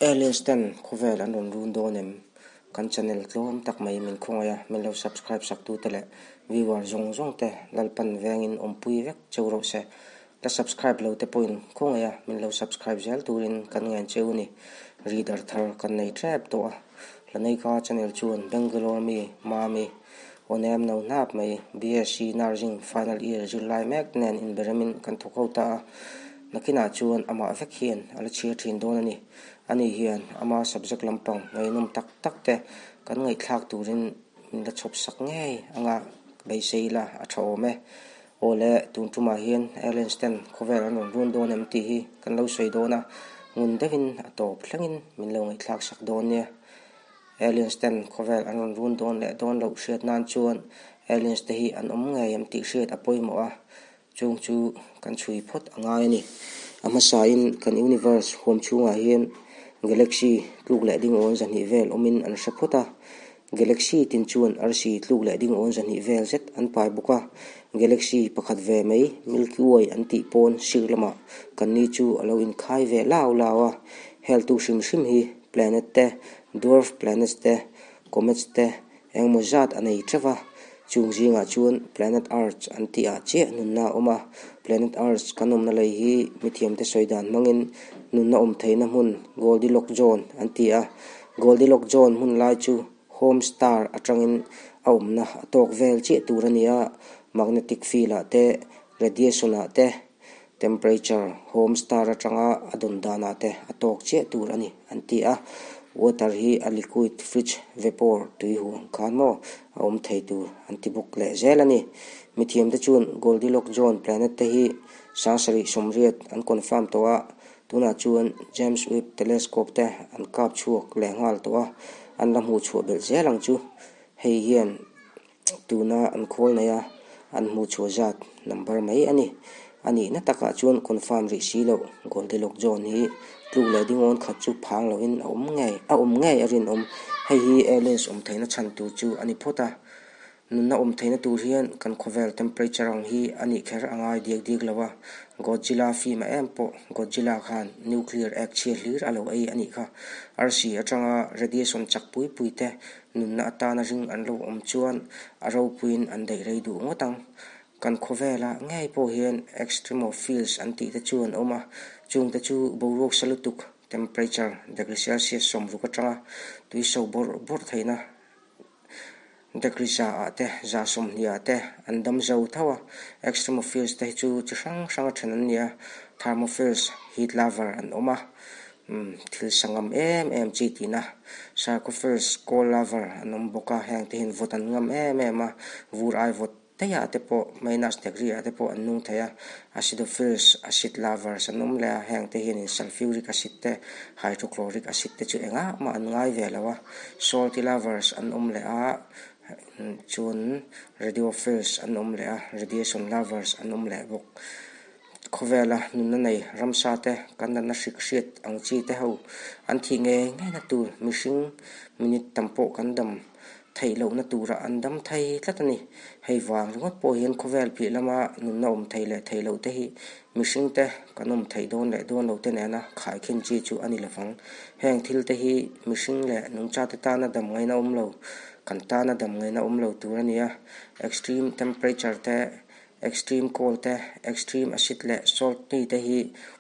Aliens ten khawvel an rawn run dawn em? Kan channel tlawm tak mai min khawngaih a, min lo subscribe sak tute leh viewer zawng zawng te Lalpan vengin awmpui vek cheu rawh se. La subscribe lo te pawhin khawngaih a, min lo subscribe zel turin kan ngen cheu a ni. Reader thar kan nei tep tawh a, Laneika channel chuan Bangalore mi Mami Awnem no hnap mai BSc Nursing final year zirlai mek nen inberemin kan thawk ho ta a. Nakinah chuan amah vek hian a la chhiar thin dawn a ni. Ani hian ama subject lampang ngaihnawm tak tak te kan ngaihthlak turin min la chhawp sak ngei anga beisei ila a tha awm e. Aw le, tun tumah hian Aliens ten khawvel an rawn run dawn em tih hi kan lo sawi dawn a, ngun deuhin a tawp thlengin min lo ngaihthlak sak dawn nia. Aliens ten khawvel an rawn run dawn leh dawn loh hriat nan chuan Aliens te hi an awm ngei em tih hriat a pawimawh a, Chung chu kan chhui phawt a ngai a ni. A hmasain kan universe huam chhungah hian galaxy tluk leh ding awn zahnih vel awmin an hre phawt a. Galaxy tin chuan arsi tluk leh ding awn zahnih vel zet an pai bawk a. Galaxy pakhat ve mai Milky Way an tih pawn sir lamah kan ni chu a lo inkhai ve lau lau a. Heltu hrim hrim hi planet te, dwarf planets te, comets te, Engmaw zat a nei teuh va, chung zingah chuan Planet Earth an tih ah chiah nunna a awm a. Planet Earth kan awmna lei hi mithiamte sawi dan hmangin nunna awm theihna hmun Goldilocks Zone an ti a. Goldilocks Zone hmun lai chu Home Star atangin a awmna a tawk vel chiah tur a ni a, magnetic field ah te, radiation ah te, temperature home star atanga a dawn danah te a tawk chiah tur a ni an ti a, water hi a liquid fridge vapor tui huang khan maw a awm thei tur an ti bawk leh zel a ni. Mithiamte chuan Goldilocks zone planet te hi sangsarih sawmriat an confirm tawh a, tunah chuan James Webb telescope te an kap chhuak leh nghal tawh a, an la hmuh chhuah belh zel ang chu. Hei hian. Tuna an khawl nei a, an hmuh chhuah zat number mai a ni. A nihna takah chuan confirm rih si loh Goldilocks Zone hi tluk leh dingawn khat chu phang loin a awm ngei a awm ngei a rinawm. Hei hi aliens awm theihna chhan tur chu a ni phawt a. Nunna awm theihna tur hian kan khawvel temperature ang hi a nih kher a ngai diak diak lo a. Godzilla film a em pawh Godzilla khan nuclear egg chhia hlir a lo ei a nih kha. Arsi atanga radiation chak pui pui te Nunna atana ring an lo awm chuan a ropuiin an daih rei duh ngawt ang. Kan khawvela ngei pawh hian extremophiles an tih te chu an awm a, chungte chu boruak sa lutuk, temperature, degree Celsius sawmruk atanga tui so bawrh bawrh theihna degree za ah te, za sawmhnih ah te an dam zo tho a. Extremophiles te hi chu chi hrang hranga then an ni a, thermophiles, heat lover, an awm a. Umm thil sa ngam em em chi tihna sarcophagus coal lover an awm bawk a heng te hian vawt an ngam em em a vur ai vawt daih ah te pawh minus degree ah te pawh an nung thei a acidophils acid lovers an awm leh a heng te hianin sulfuric acid te hydrochloric acid te chu engah mah an ngai ve lo a salty lovers an awm leh a chuan radiophils an awm leh a radiation lovers an awm leh bawk. Khawvela nunna nei ramsa te kan natna hrik hriat ang chi te ho an thih ngei ngei na tur mihring minute tam pawh kan dam theih lohna tura an dam thei tlat a ni. Hei vang ringawt pawh hian khawvel piah lama nunna awm thei leh thei loh te hi mihring te kan awm theih dawn leh dawn loh te nena khaikhin chi chu a ni lovang. Heng thil te hi mihring leh nungcha te tana dam ngaihna awm lo, kan tana dam ngaihna awm lo tur a ni a. Extreme temperature te Extreme cold te, extreme acid leh salt ni te hi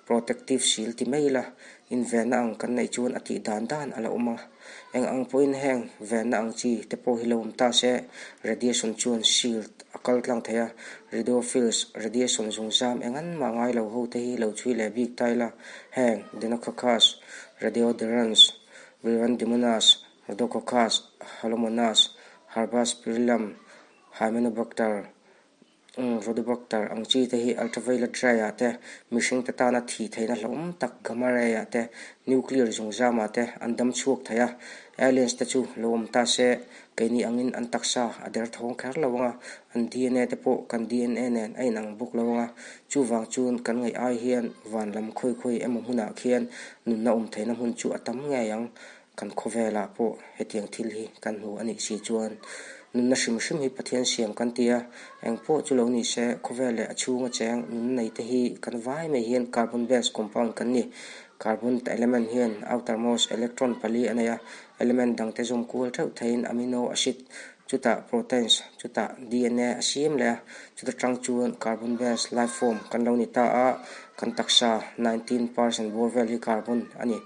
protective seal ti mai ila, invenna ang kan neih chuan a tih dan dan a la awm a. Eng ang pawhin heng venna ang chi te pawh hi lo awm ta se, radiation chuan shield a kal tlang thei a, radiophils, radiation zungzam eng an mah ngai lo ho te hi lo chhui leh bik ta ila, heng Denococcus, Radiodurans, Brevundimonas, Rhodococcus, Halomonas, Herbaspirillum, Hymenobacter, Rhodobacter ang chi te hi ultraviolet ray ah te, mihring te tana thih theihna hlauhawm tak gamma ray ah te, nuclear zungzam ah te an dam chhuak thei a. Aliens te chu lo awm ta se, keini angin an taksa a der thawng kher lo ang a, an dna te pawh kan dna nen a inang bawk lo ang a. Chuvang chuan kan ngaih ai hian van lam khawi khawi emaw hmunah khian nunna awm theihna hmun chu a tam ngei ang. Kan khawvelah pawh hetiang thil hi kan hmu a nih si chuan nunna hrim hrim hi Pathian siam kan ti a, eng pawh chu lo ni se khawvel leh a chhunga cheng nunna nei te hi kan vai mai hian carbon based compound kan ni. Carbon element hian outermost electron pali a nei a, element dangte zawm kual theuh theiin amino acid chutah proteins chutah dna a siam leh a, chuta tang chuan carbon based life form kan lo ni ta a, kan taksa 19% bawr vel hi carbon a ni.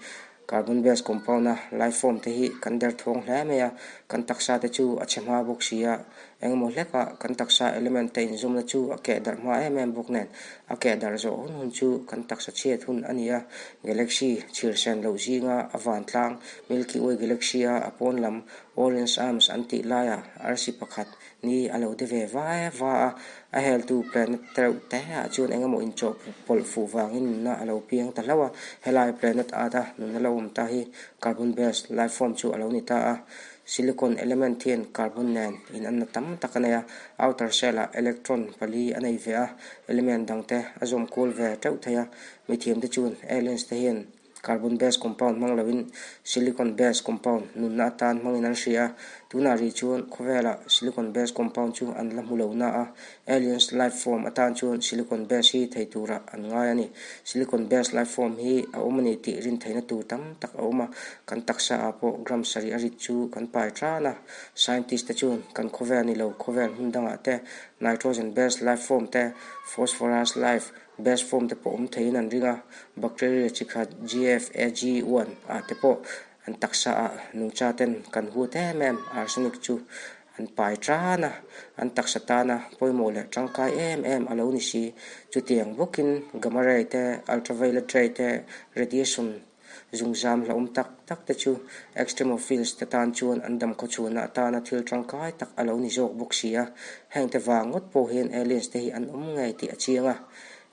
Carbon based compound a life form te hi kan derthawng hle mai a, kan taksa te chu a chhe hma bawk si a, engemaw hlekah kan taksa element te inzawmna chu a keh darh hma em em bawk nen a keh darh zawh hun hun chu kan taksa chhiat hun a ni a, galaxy chhir sen loh zinga a vantlang Milky Way galaxy a a pawn lam Orion's Arms an tih laiah arsi pakhat ni a lo de ve va va a, a heltu planet tereuh te ah chuan engemaw inchawh pawlh fuh vangin nunna a lo piang ta hlauh a, helai planet at a nunna lo awm ta hi carbon based life form chu a lo ni ta a. Silicon element hian carbon nen inanna tam tak a nei a, outer shell ah electron pali a nei ve a, element dangte a zawm kual ve teuh thei a, mithiamte chuan aliens te hian carbon based compound hmang loin silicon based compound nunna atan hmangin an hria a, tunah rih chuan khawvelah silicon based compound chu an la hmu lo na a, aliens life form atan chuan silicon based hi thei turah an ngai a ni. Silicon based life form hi a awm a ni tih rin theihna tur tam tak a awm a, kan taksa ah pawh gram sarih a rit chu kan pai tan a, scientist te chuan kan khawvel ni lo khawvel hmun dangah te nitrogen based life form te phosphorus life based form te pawh awm theiin an ring a, bacteria chi khat GFAG1 ah te pawh an taksa ah nungcha ten kan huat em em arsenic chu an pai tan a, an taksa tana pawimawh leh tangkai em em a lo ni si. Chutiang bawkin gamma ray te, ultraviolet ray te, radiation zungzam hlauhawm tak tak te chu extremophiles te tan chuan an damkhawchhuahna atana thil tangkai tak a lo ni zawk bawk si a. Hengte vang ngawt pawh hian aliens te hi an awm ngei tih a chiang a.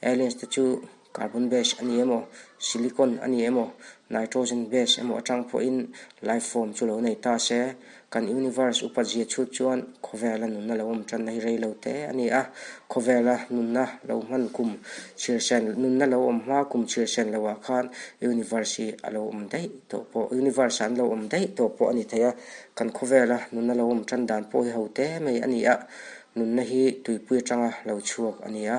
Aliens te chu Carbon base a ni emaw, silicon a ni emaw, nitrogen base emaw atang pawhin life form chu lo nei ta se, kan universe upat zia chhut chuan khawvela nunna lo awm tanna hi rei lo te a ni a, khawvela nunna lo hman kum chhirsen, nunna lo awm hma kum chhirsen loah khan universe hi a lo awm daih tawh pawh, universe ah an lo awm daih tawh pawh a ni thei a, kan khawvela nunna lo awm tan dan pawh hi ho te mai a ni a, nunna hi tuipui atanga lo chhuak a ni a.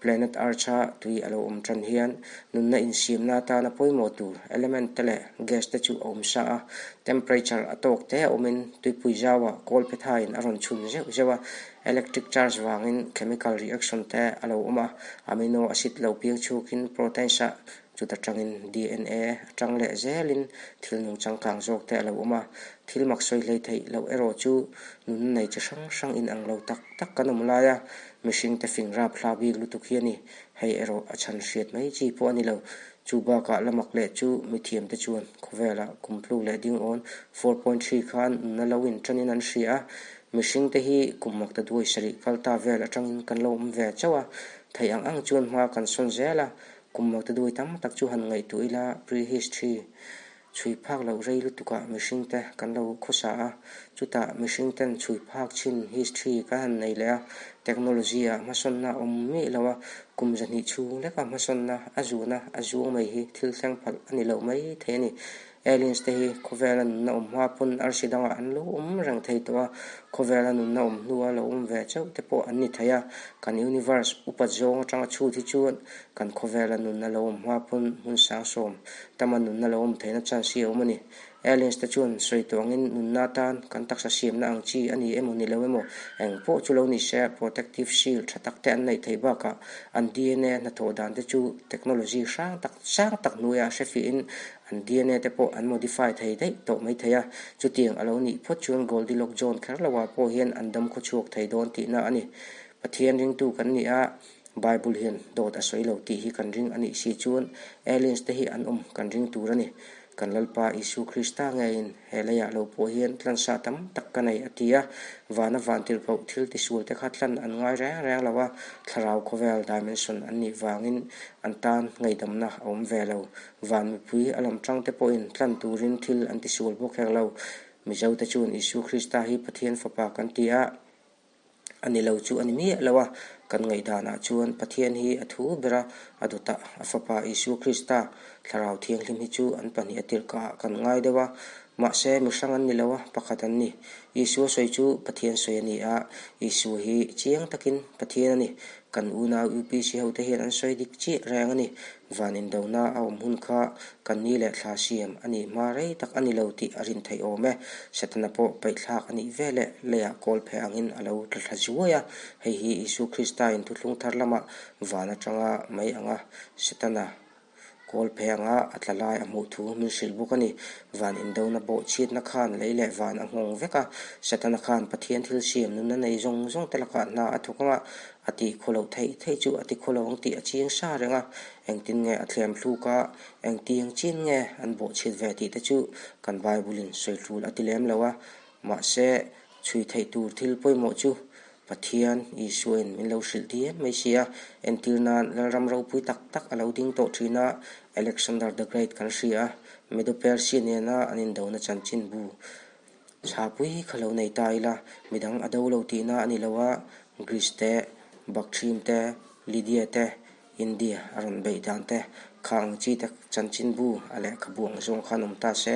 Planet Earth-a tui a lo awm tan hian nunna insiamna atana pawimawh tur element te leh gas te chu a awm sa a, temperature a tawk te a awmin tuipui zauah kawl pe thaiin a rawn chhun zeuh zeuh a, electric charge vangin chemical reaction te a lo awm a, amino acid lo piang chhukin proteins ah chuta tangin dna atang leh zelin thil nung changkang zawk te a lo awm a, thil mak sawi hlei theih loh erawh chu nunna nei chi hrang hrang inang lo tak tak kan awm lai a. Mihringte fing rap hla bik lutuk hi a ni. Hei erawh a chhan hriat mai chi pawh a ni lo. Chu bakah la mak leh chu mithiamte chuan khawvelah kum tluk leh ding awn 4.3 khan nunna lo in tanin an hria a. Mihringte hi kum makta duai sarih kal ta vel atangin kan lo awm ve chauh a. Theih ang ang chuan hma kan sawn zel a. Kum makta duai tam tak chu han ngaihtuah ila pre-history Chhui phak loh rei lutukah mihringte kan lo khawsa a, chutah mihringten chhui phak chin history kan han nei leh a, technology-ah hmasawnna a awm miah lo a, kum zahnih chhung leka hmasawnna a zuhna a zuang mai hi thil thleng phalh a ni loh mai thei a ni. Aliens te hi khawvela nunna awm hma pawn arsi dangah an lo awm reng thei tawh a, khawvela nunna awm hnua lo awm ve chauh te pawh an ni thei a, kan universe upat zawng atanga chhut hi chuan kan khawvela nunna lo awm hma pawn hmun sangsawm Tama nunna lo awm theihna chance hi a awm a ni. Aliens te chuan sawi tawh angin nunna atan kan taksa siamna ang chi a ni emaw ni lo emaw eng pawh chu lo ni se protective shield tha tak te an neih theih bakah an dna hnathawh dan te chu technology hrang tak sang tak hnuaiah hre fiahin an dna te pawh an modify thei daih tawh mai thei a. Chutiang a lo nih phawt chuan Goldilocks zone kher loah pawh hian an dam khawchhuak thei dawn tihna a ni. Pathian ringtu kan ni a. Bible hian dawt a sawi lo tih hi kan ring a nih si chuan aliens te hi an awm kan ring tur a ni. Kan Lalpa Isu Krista ngeiin he leiah lo pawh hian tlansa tam tak ka nei a ti a, vana vantirhkoh thil tisual te kha tlan an ngai reng reng lo a, thlarau khawvel dimension an nih vangin an tan ngaihdamna a awm ve lo. Van mipui a lam tang te pawhin tlan turin thil an tisual bawk hek lo. Mizo te chuan Isu Krista hi Pathian fapa kan ti a. A ni lo chu a ni miah lo a, kan ngaihdanah chuan Pathian hi a thu ber a, a dawtah a Fapa Isua Krista, Thlarau Thianghlim hi chu an pahnih a tirhkaah kan ngai deuh a. Mahse, mi hrang an ni lo a, pakhat an ni. Isua sawi chu Pathian sawi a ni a, Isua hi chiang takin Pathian a ni. Kan unau UPC hote hian an sawi dik chiah reng a ni. Van indona a awm hun kha kan ni leh thla siam a nih hma rei tak a ni lo tih a rin theih awm e. Setana pawh paihthlak a nih veleh leiah kawl phe angin a lo tla thla zuai a. Hei hi Isua Krista in thuthlung thar lamah van atanga mai anga Setana Kawl phe anga a tla lai a hmuh thu min hrilh bawk a ni. Van indona bawh chhiatna khan lei leh van a nghawng vek a. Setana khan Pathian thil siam nunna nei zawng zawng te lakah hna a thawk anga a tih khaw loh theih theih chu a ti khaw lo ang tih a chiang sa reng a. Engtin nge a thlem thluk a, engtiang chin nge an bawh chhiat ve tih te chu kan Bible in sawi hlul a ti lem lo a. Mahse, chhui theih tur thil pawimawh chu Pathian Isuain min lo hrilh diam mai si a, entir nan Lalram ropui tak tak a lo ding tawh thin a, Alexander the Great kan hria a, Medo-Persia nena an indona chanchinbu chhapui kha lo nei ta ila, midang a do lo tihna a ni lo a, Greece te, Bakthrim te, Lydia te, India a rawn beih dan te, kha ang chi te chanchinbu a lehkhabu ang zawng khan awm ta se,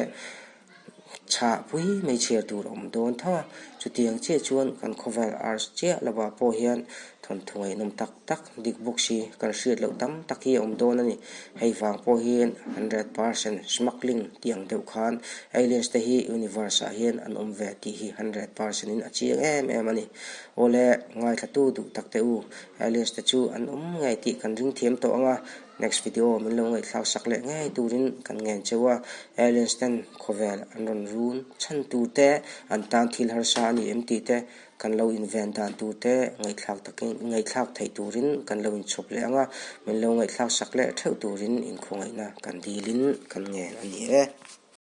Chhahpui mai chhiar tur a awm dawn tho a, chutiang chiah chuan kan khawvel arts chiah lovah pawh hian thawnthu ngaihnawm tak tak dik bawk si kan hriat loh tam tak hi a awm dawn a ni. Hei vang pawh hian 100% smuggling tih ang deuh khan aliens te hi universe ah hian an awm ve tih hi 100% in a chiang em em a ni. Awle ngaithlatu duh tak teh u, aliens te chu an awm ngei tih kan ring thiam tawh ang a, Next video min lo ngaihthlak sak leh ngei turin kan ngen cheu a, aliens ten khawvel an rawn run chhan tur te, an tan thil harsa a ni em tih te, kan lo inven dan tur te ngaihthlak takin ngaihthlak theih turin kan lo inchhawp leh ang a, min lo ngaihthlak sak leh theuh turin inkhawngaihna kan dilin kan ngen a ni e.